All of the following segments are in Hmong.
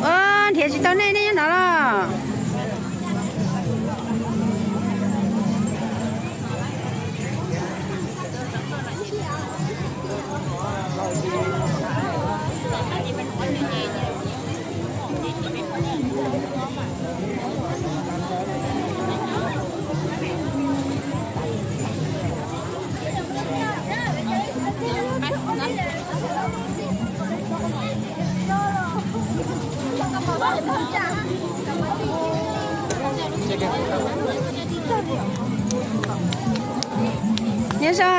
Ua, nrhiav tsis tau nej, nej nyob no los? Nyob zoo.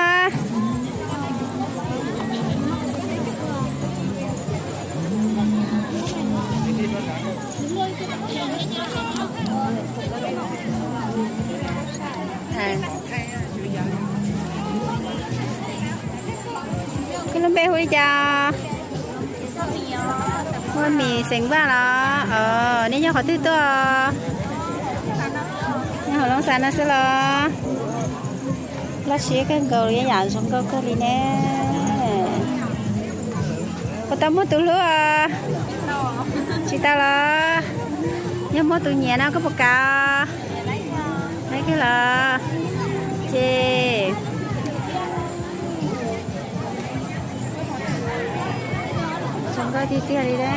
Koj lub npe hu li cas? Muaj Mis xeem Vaj los? Nej nyob qhov twg tuaj? Nyob hauv Loob Xas no xwb los? Loj siab kawg nkaus li, yam zoo nkauj kawg li ne. Puas tau muaj tus hlub? Tsis tau los? Yog muaj tus nyiam no koj puas kam? Laib kawg los? Ces zoo nkauj tiag tiag li na.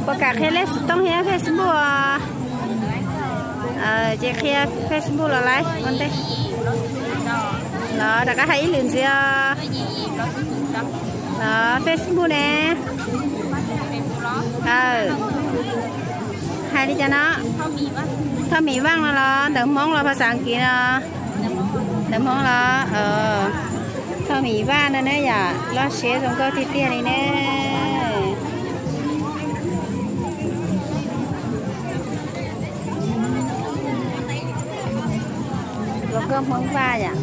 Puas kam qhia lej xov tooj thiab Facebook? Ces qhia Facebook los laib ua ntej. Los rov qab hais ib lwm ntxiv os. Los Facebook ne? Hais li cas no? Thoj Mim Vaj no los ntawv Hmoob los phas xas As kiv no? Ntawv Hmoob los? Thoj Mim Vaj no ne yom, loj siab zoo nkauj tiag tiag li ne. Los koj Hmoob Vaj yom.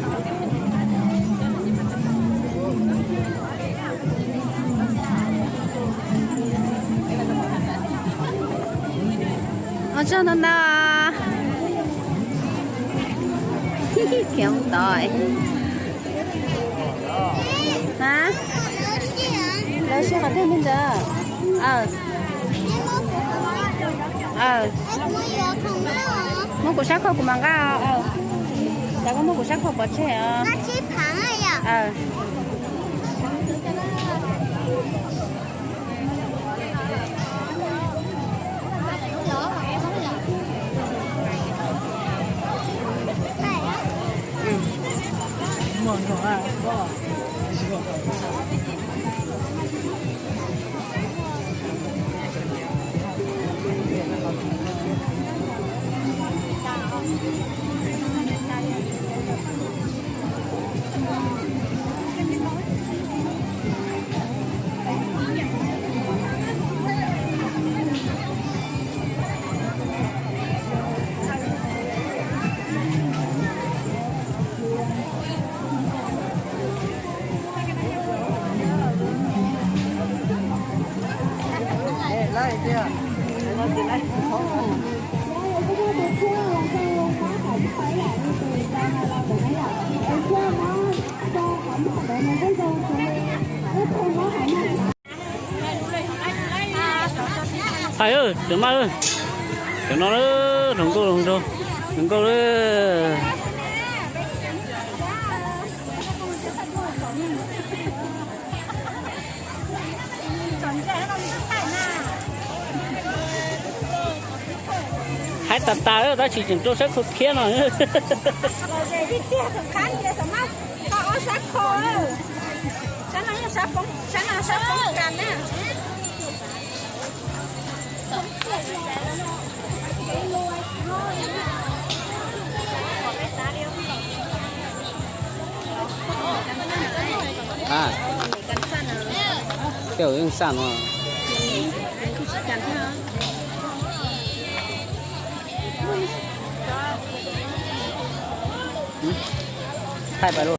Ua tsaug ntau ntau. Khiav mus tod. Ha? Lawv sib qhov twg li ntawd? Aw. Aw. Muab kuv sab khau kuv mam nqa. Cas koj muab kuv sab khau pov tseg os? Aw. Hais, cov maj, cov no, hluas nkauj, hluas nkauj, hluas nkauj. Hais Tas tas lawm tab sis tseem rau sab kho khiab no. Los ze tiag tiag tus khab ntsia saum mab, kho ob sab kho, sab no yog sab poob, sab no sab poob kas na. Tej zaum yeej xaj no. Thaij pais lub.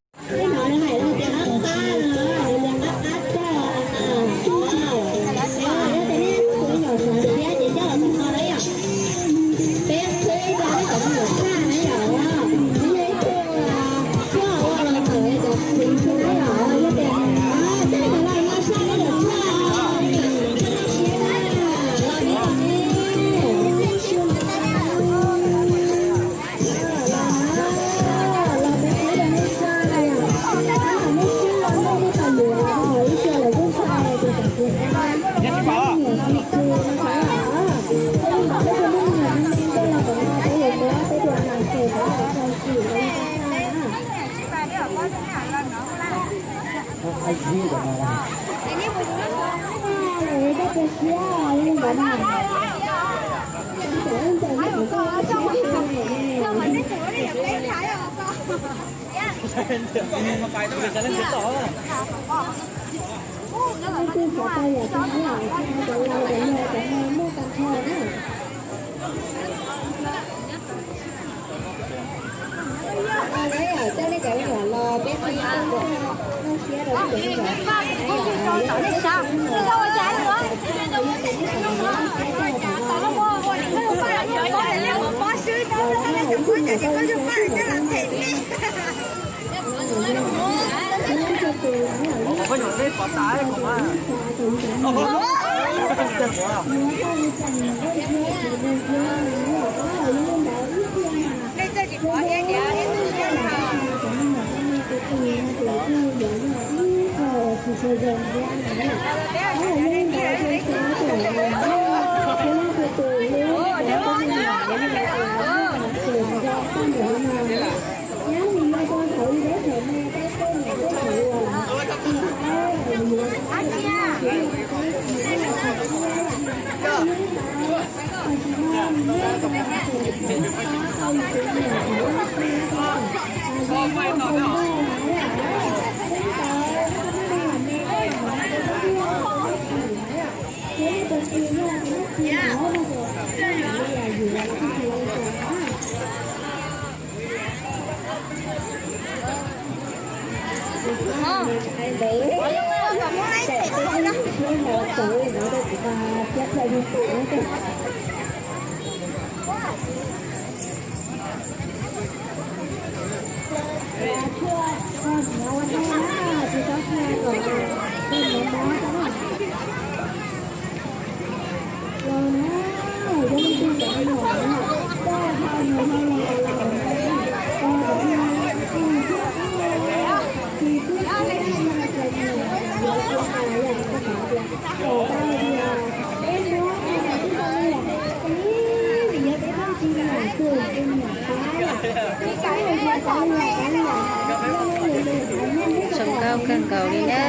Zoo nkauj kawg nkaus li na,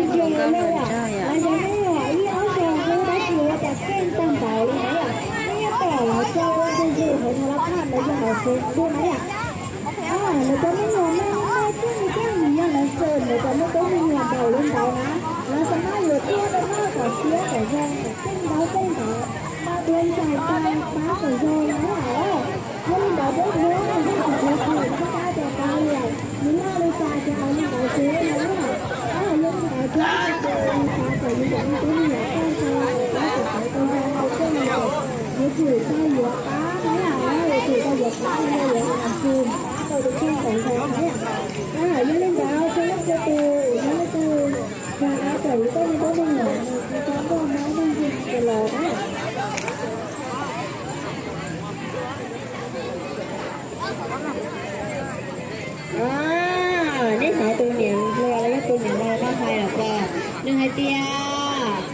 zoo nkauj nrog yom. Lawv cov me nyuam no, no, no, coj me coj mus yog lawv txawm, lawv cov muaj koob me nyuam npaum li ntawd na, lawv txawm maj yuav tuaj rau noj kom siab kom zoo, kom txeej ntaub txeej ntawv, npaj dua ntsais ntais pab kom zoo na. Yog li ntawd peb hnub no yog tsis tshua kawm noj qab cov qab li, nws noj li cas ces hais li ntawd xwb na. Yog li ntawd thiab ces xav kom yus cov muaj koob me nyuam txoj sia, pab kom txawv tau zoo ua txeej, yuav tsum tau yuav qab na, yuav tsum tau yuav qab, yuav yuav qab tus kheej kom zoo na. Yog li ntawd txhua leej txhua tus, yog leej twg xav kom yus tej me koob me nyuam nws tsis tau muaj mob muaj nkeeg ces los na. Neb hnov tus niam hluas los yog tus niam laus no hais lawm, nws hais tias,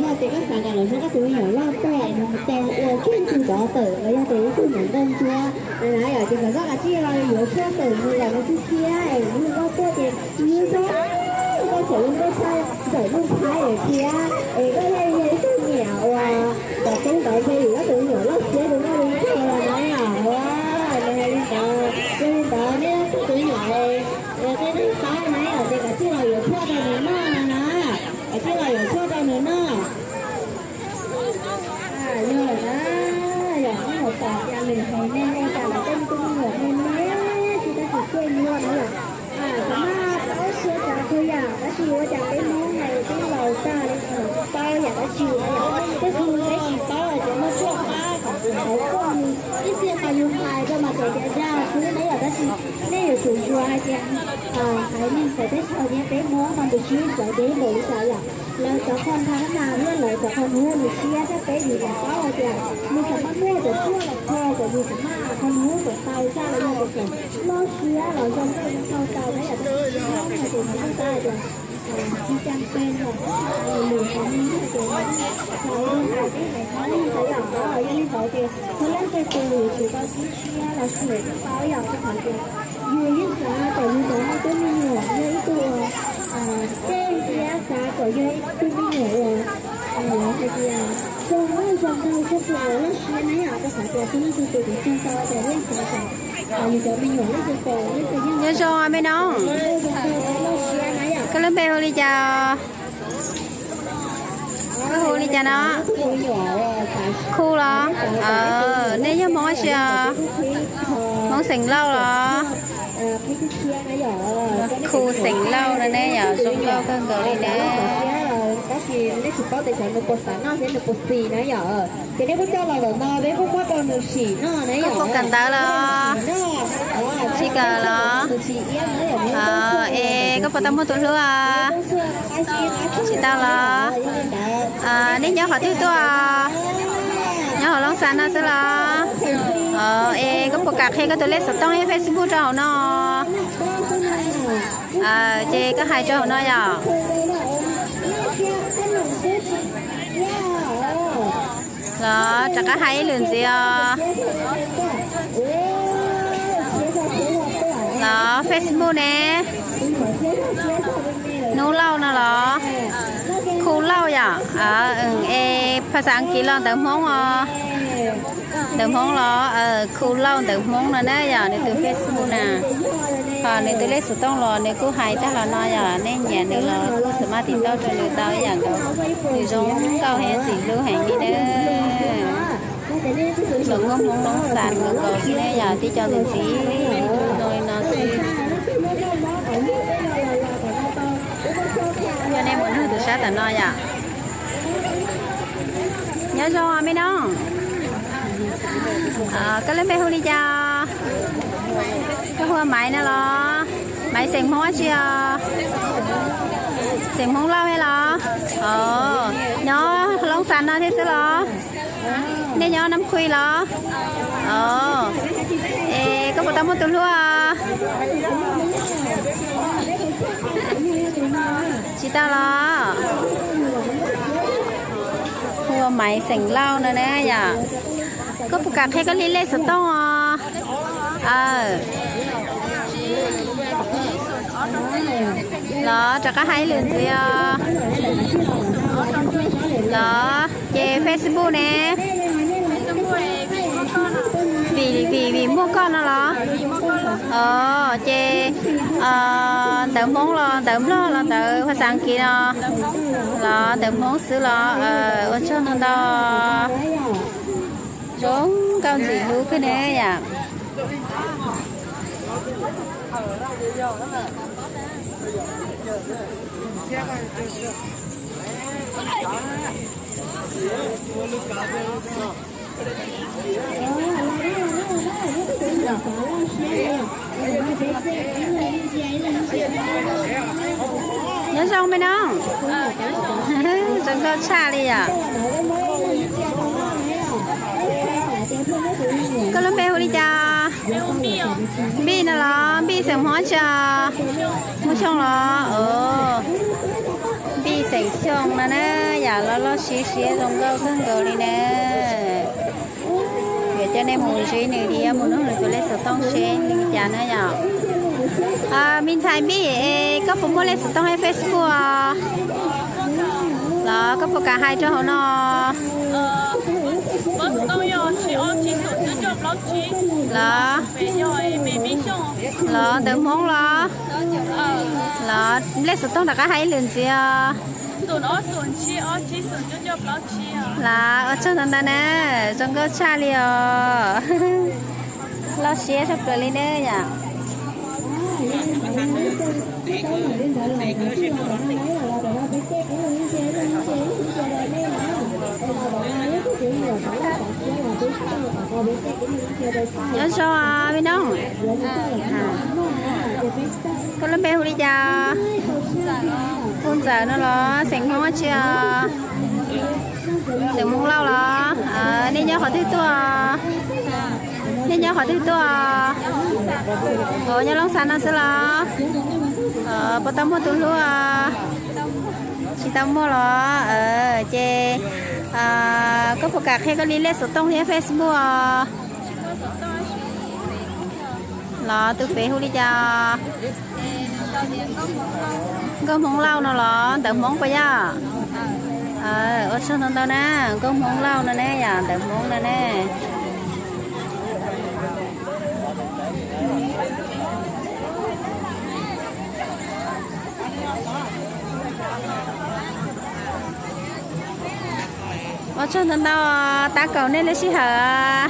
yog Koj xav kom lawv muab koj tus me nyuam loj tuaj es mus tes ua tsheej tug cov tawm los yog tes ib tug nyuam ntoo ntsuab na yom, ces kom koj kav tsij los yuav tshuaj tawm mus kom nws tshiab tshiab es mus koj tuaj ces nws zoo nkauj tshaj, zoo nkauj tshaj ntawm Nuj Thaib lawm thiab. Es koj yog ib tug niam uas tom qab ntawd ces yus koj tus me nyuam loj siab rau koj li ntawd los na yom. Nws hais li ntawd, yog li ntawd nej tus me nyuam es qia qab na yom, ces kav tsij los yuav tshuaj rau nws noj na, kav tsij los yuav tshuaj rau nws noj. Yog lawm na, yog nej mus tom cas lwm haiv neeg ua cas lawv tej me tub me nyuam me me tsis tau tsis tuaj nyuaj na yom. Txawm mas paub txhua tsav txhua yam tab sis ua cas peb Hmoob hais twb laus tag li no los tsis paub yam dab tsi na yom. Tej tug peb tsis paub ces muaj tshuaj qab kom tus hauv koj mus ib txhia qhov yus hais rau mas txawm tias dag xwb na yom, tab sis nej yuav tsum yuav hais tias haiv neeg txawv teb chaws thiab peb Hmoob mas nws tsis txawv deb npaum li cas yom. Lawv cov kho nthab nas thiab lawv cov kho hnub nws siab thiab peb yus los paub hais tias nws txawm maj muaj cov tshuaj los kho kom nws txawm maj kho hnub kom tau zaj los yog tias txawm loj siab los zoo nkauj zoo nraug tau na yom, tab sis hais tias nws kuj xav hais tias tsis cam pes los lwm haiv neeg hais tias nws txawv zoo nraug peb haiv Hmoob xav yom. Yog li ntawd ces txhua leej txhua tus yuav tsum tau sib tshiab los sawv daws paub yom, rau qhov tias yus yeej xav kom yus cov me tub me nyuam yog ib tug uas tej thiab xav kom yog ib tug me nyuam uas hais tias zoo nkauj zoo nraug tshaj plaws loj siab na yom, rau qhov tias txhua leej txhua tus kuv tseg tau tias yeej xav kom yus cov me nyuam yeej xav kom yeej xav Nyob zoo me nob, koj lub npe hu li cas? Koj hu li cas no? Khu los? Nej yog Hmoob dab tsi os? Hmoob xeem Lauj los? Khu xeem Lauj no ne yom, zoo nkauj kawg nkaus li ne. Koj puas kawm ntawv los? Tsis kawm los? Es koj puas tau muaj tus hlub? Tsis tau los? Nej nyob qhov twg tuaj? Nyob hauv Looj Xas no xwb los? Es koj puas kam qhia koj tus lej xov tooj thiab Facebook rau hauv no? Ces koj hais rau hauv no yom. Los rov qab hais ib lwm ntxiv os. Los Facebook ne? Hnub Lauj no los? Khu Lauj yom. Es phas xas Askiv los ntawv Hmoob os? Ntawv Hmoob los? Khu Lauj ntawv Hmoob no na yom, nws tus Facebook na. Ho nws tus lej xov tooj los nws kuj hais tag los no yom, nej nyiam nws los kuj xav maj tim tauj rau nws tau ib yam nkaus. Nws zoo nkauj heev, ntxim hlub heev li na. Los nkauj Hmoob Looj Xas nkaus nkaus xwb ne yom, tib co ntxim ntxim hlub zoo li no xwb. Coj nej mus nug tus sab tom no yom. Nyob zoo me nob. Koj lub npe hu li cas? Koj hu ua Maiv no los? Maiv xeem Hmoob dab tsi os? Xeem Hmoob Lauj thiab los? Nyob Looj Xas no thiab xwb los? Nej nyob Nam Khwj los? Es koj puas tau muaj tus hlub? Tsis tau los? Hu ua Maiv xeem Lauj no na yom. Koj puas kam qhia koj li lej xov tooj os? Los rov qab hais ib lwm ntxiv os. Los ces Facebook ne? Vim, vim, vim muaj koj no los? Ces ntawv Hmoob los ntawv Nplog los ntawv phas xas Askiv no los? Ntawv Hmoob xwb los? Ua tsaug ntau ntau. Zoo nkauj ntxim hlub kawg ne yom. Nyob zoo me nob. Zoo nkauj tshaj li yom. Koj lub npe hu li cas? Npij no los? Npij xeem Hmoob dab tsi? Muaj Xyooj los? Npij Teem Xyooj no na, yam loj loj siab siab zoo nkauj kawg nkaus li na. Yuav coj nej mus ntsib nws thiab mus nug nws tus lej xov tooj seb li cas na yom. Me ntxhais Npij, koj puas muaj lej xov tooj thiab Facebook os? Los koj puas kam hais rau hauv no? Los, los ntawv Hmoob los? Los lej xov tooj rov qab hais ib lwm ntxiv os. Los ua tsaug ntau ntau na, zoo nkauj tshaj li os. Loj siab tshaj plaws li ne yom. Nyob zoo me noog, koj lub npe hu li cas? Hu Ntxawm no los? Xeem Hmoob dab tsi os? Xeem Hmoob Lauj los? Nej nyob qhov twg tuaj? Nej nyob qhov twg tuaj? Nyob Looj Xas no xwb los? Puas tau muaj tus hlub? Tsis tau muaj los? Ces koj puas kam qhia koj li lej xov tooj thiab Facebook os? Los tus fev hu li cas? Nkauj Hmoob Lauj no los? Ntawv Hmoob puas yog? Ua tsaug ntau ntau na, Nkauj Hmoob Lauj no ne yom, ntawv Hmoob no ne. Ua tsaug ntau ntau, tab kaum nej lub sij hawm.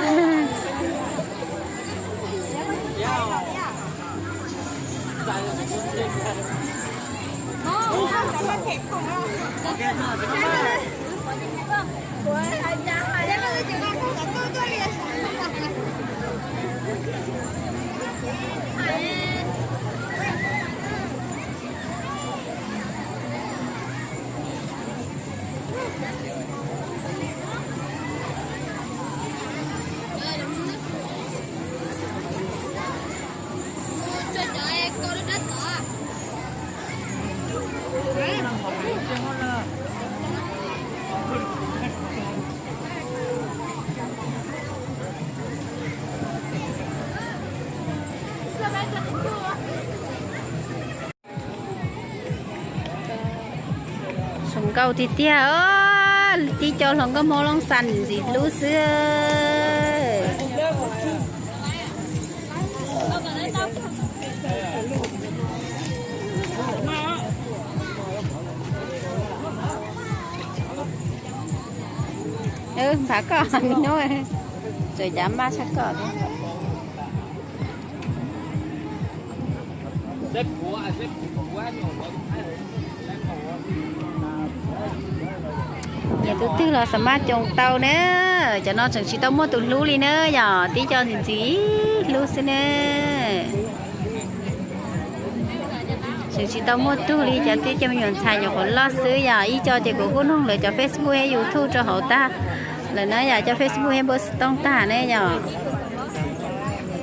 Zoo nkauj tiag tiag, tib co hluas nkauj Hmoob Looj Xas ntxim hlub xwb. Nphav koj me nub, txawm cav maj tshaj koj thiab. Yog tus twg los xa maj coos tau na. Cov no tseem tsis tau muaj tus hlub li na, yog tib co ntxim ntxim hlub xwb na. Tseem tsis tau muaj tug li, cov tib co me nyuam ntxhais nyuam qhuav loj xwb yom. Ib co ces kuv kuj noog lawv cov Facebook thiab YouTube rau hauv tag lawm na yom, cov Facebook thiab npawb xov tooj tag ne yom.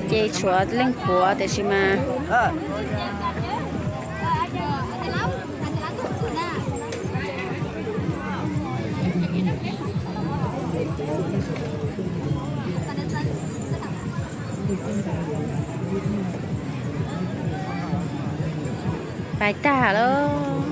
Ces tshuav leej puav tiam sis mas pais tag lawm.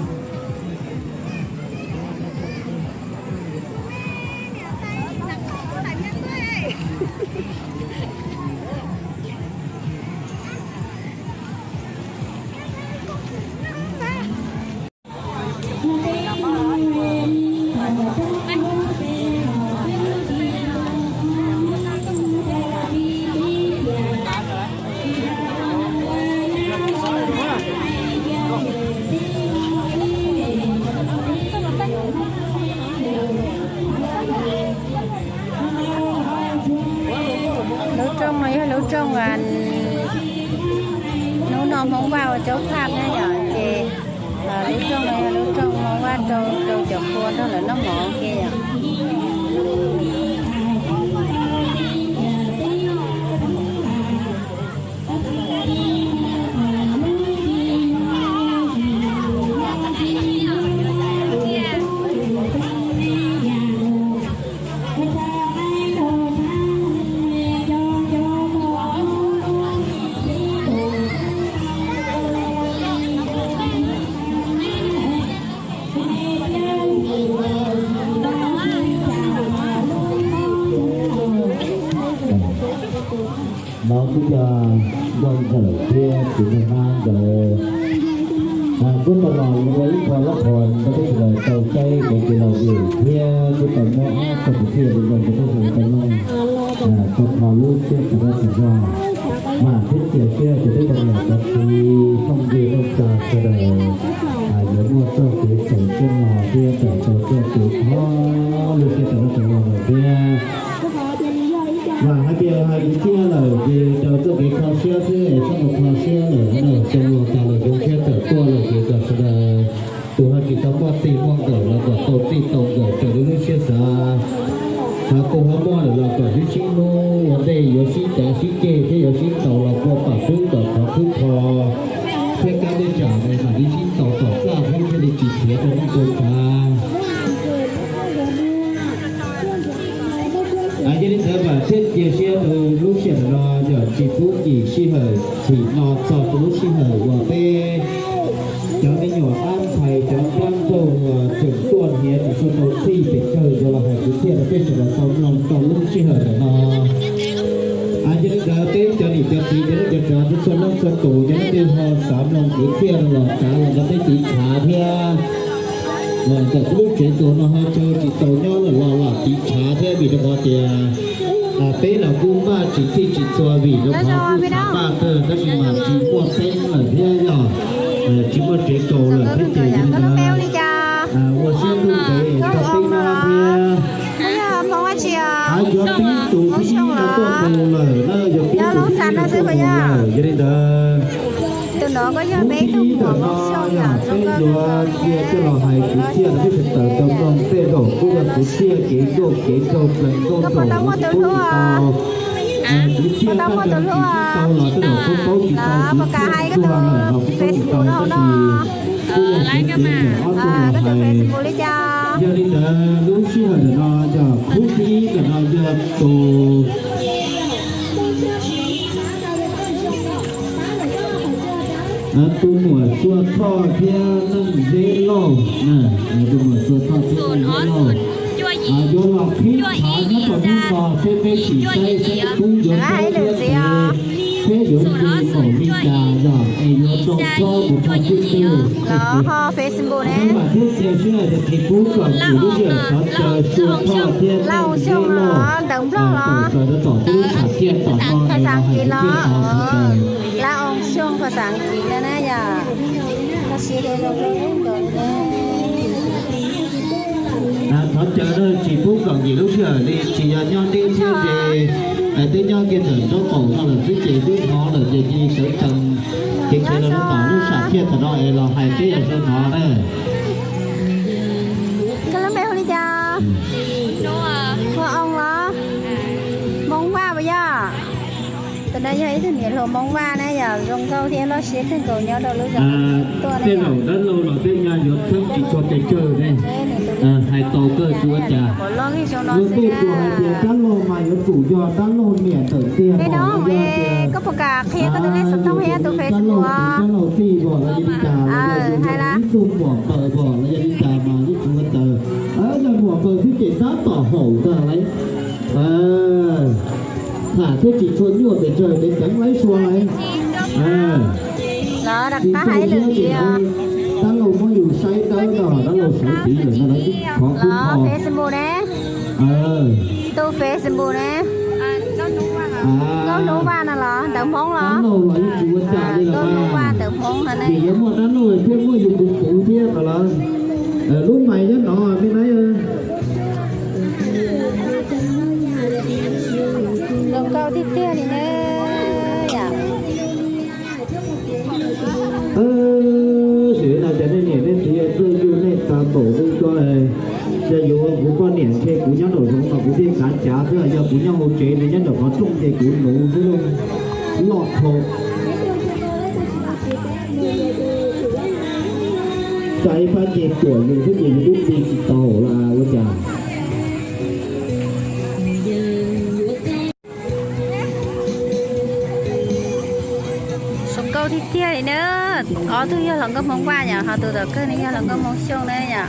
Lub rooj no yog lub rooj, hnub no Hmoob Vaj ua caub phaj na yom, ces lub rooj no yog lub rooj Hmoob Vaj rau rau cov qhua nrog lawv noj mov ua ke yom. thiab txiv Naj Nab nkawd. Kuj tau los ua ib qho lab qhos rau peb sawv daws tau saib kev laus yim thiab kuj tau muab ob txoj kwv txhiaj zoo zoo rau peb sawv daws tau mloog, tau kho lub siab tag dab tag zog. Mas thiab cia siab tias peb cov niam cov txiv phooj ywg neej tsa sawv daws yuav muaj txoj kev txawm txoj no thiab tawm tau txoj kev kho lub siab tag dab tag zog lawm thiab. Mas hais tias hais kwv txhiaj lawm ces raws txoj kev kho siab xwb es txhob mus kho siab lawm na, xyoo los tag lawm xyoo tshiab tawm tuaj lawm ces kom sawv daws tus ho tsis tau muaj txij muaj nkawm los kom tau txij tau nkawm raws li lub siab xav. Ho tus ho muaj lawm los kom sib sib hlub ua ntej yuav sib cav sib ceg thiab yuav sib ntaus los ua pam pwb kom khov khwb kho thiab kab dej tsam es mam li sib ntaus tom txaj thiab thiaj li tsis khiav rau neej rau tsav. Yog li ntawd mas thiaj cia siab rau lub sij hawm no yog tsis pub yim sij hawm tsim no txog rau lub sij hawm uas peb cov me nyuam ab ntxhais cov nrab nraug uas tseem tuaj hniav tsis tshua tau txij pes tsawg yuav los hais kwv txhiaj rau peb sawv daws tau mloog rau lub sij hawm ntawm no. Yog li ntawd peb cov niam cov txiv cov neej cov tsav txhua leej txhua tus cov leej twg ho xav mloog kwv txhiaj rau los kav los nrog peb tiv tshav thiab. Txawm kuv lub tsev tsuas no ho tsawg tsis txaus nyob lawm los lam tiv tshav thiab vim rau qhov tias peb los kuj maj tsis txhij tsis txhua vim rau qhov kuj xav maj kawg tab sis mas tsis muaj teeb lawm thiab yog tsis muaj tsev kaus lawm thiab ces yog li ntawd ua siab ntuj ntev rau peb nyob thiab. Yog peb tus tib no tuaj mus lawm na, yog peb tus tib no tuaj mus lawm yog li ntawd. Tus no koj yog peb tus muam Hmoob Xyooj yom, peb yuav cia coj los hais kwv txhiaj rau peb sawv daws tau mloog tej zaum kuj yog kwv txhiaj kev nkauj kev nraug plees nkauj nraug kuv tsis paub tsis tau. Kwv txhiaj koj tau tsis tau los tej zaum kuj paub tsis tau kwv txhiaj tub tuag lawm los kuj paub tsis tau tab sis kuj yog kwv txhiaj ntawm ob tug los hais. Yog li ntawd lub sij hawm ntawm no yog khub thib ib ntawm no yog tus tus muam Sua Thoj thiab Neej Zeb Lauj. Tus muam Sua Thoj thiab Neej Zeb Lauj yuav los qhib tshav nyob rau hnub no seb peb sim saib seb pub yuav saib thiab peb yuav nce npaum li cas yog es yuav rau tsob mus rau tib twg. Peb mam thiab cia siab hais tias tsis pub kom yim lub sij hawm thov caw Sua Thoj thiab Neej Zeb Lauj tawm plaws rau tom peb lub sam thiaj tom no es los hais kwv txhiaj tau thov caw. Thov caw na tsis pub kom yim lub sij hawm li tsis yog nyob deb thiab ces twb nyob kiag ntawm nraub qaum no lawm xwb ces twb hnov lawm ces cia li sawv tsees khiav khiav los rau tom lub sam thiaj thaum no es los hais peb yam zoo no na. Koj lub npe hu li cas? Hu Oo los? Hmoob Vaj puas yog? Tus no yog ib tug niam hluas Hmoob Vaj na yom, zoo nkauj thiab loj siab kawg nkaus nyob rau lub zos tuaj na. Tej zaum dab laug los tej nyaj yuav txheeb tsis tshua pes tsawg ne. Hais tau kawg tsis ua cas. Luag tej tsuas hais tias dab laug mas yuav tsum yog dab laug niam ntawm tiag no. Koj puas kam qhia koj tus lej xov tooj thiab tus Facebook? Dab laug tij vos los yog li cas los yog ib tug muam npaws vos los yog li cas mas yeej tsis ua cas. Yog muam npaws xwb ces tab tom haum ntag lauj. Tham thiab tsis tshua nyuaj pes tsawg ces ceev laib sua lauj. Tsis tau siab ces dab laug muab yus saib dawb no dab laug sawv tiv lawm no lawv twb khov kub kho. Tus Facebook ne? Nkauj Hnub Vaj no los ntawv Hmoob los? Dab laug los yeej tsis ua cas li los mas. Vim yuav muaj dab laug thiab muaj yus puv puv thiab no lawm. Lub mais nyob no me na. Zoo nkauj tiag tiag li na yom. Sim no cov nej niam nej txiv yog tuaj yug nej tas npaum li ko, yog yuav kuv poj niam ntshe kuv nyob nraum zoov mas kuv thiaj kav cav xwb, yog kuv nyob hauv tsev nws nyob nraum qhov rooj ces kuv nuv xwb lauj, loj dhau. Tsa ib phab nce tuam yus xwb ces yus twb nti tsis tau lawm ua cas. Zoo nkauj tiag tiag li na. Ob tug yog hluas nkauj Hmoob Vaj yom, ho tus tom kawg ne yog hluas nkauj Hmoob Xyooj na yom.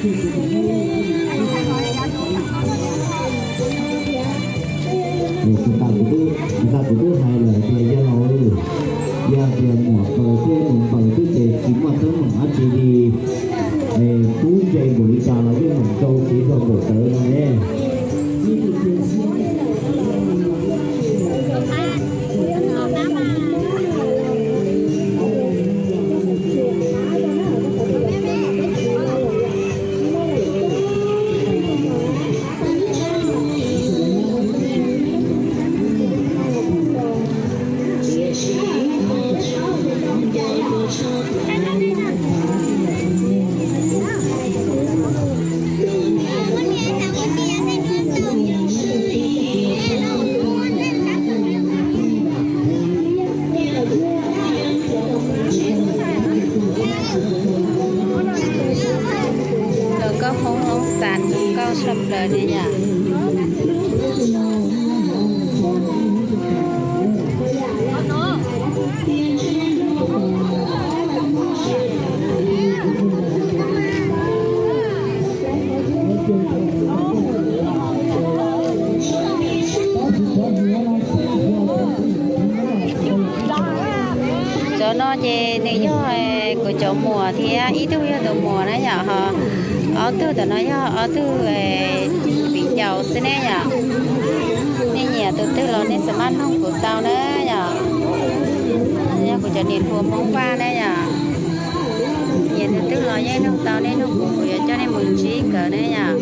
Kuv tas kuv twb hais lawm tias yog los, yog tias muam Paws thiab Nus Npaws xwb ces tsis muaj teeb meem dab tsi li. Pub ntse npaum li cas los yeej meem rau siv zog npaum ntawd no ne. Tus nkauj Hmoob Hmoob Xas tus nkauj tshaj plaws li yom. Cov no ces nws yog kuv cov muam thiab ib tug yog tus muam na yom, ho ob tug tom no yog ob tug viv ncaus xwb ne yom. Nej nyiam tus twg los nej xa maj noog kuv tau na yom. Yog kuv cov niam hluas Hmoob Vaj na yom. Nyiam tus twg los yeej noog tau, nej noog kuv, kuv yuav coj nej mus ntsib nkawd na yom.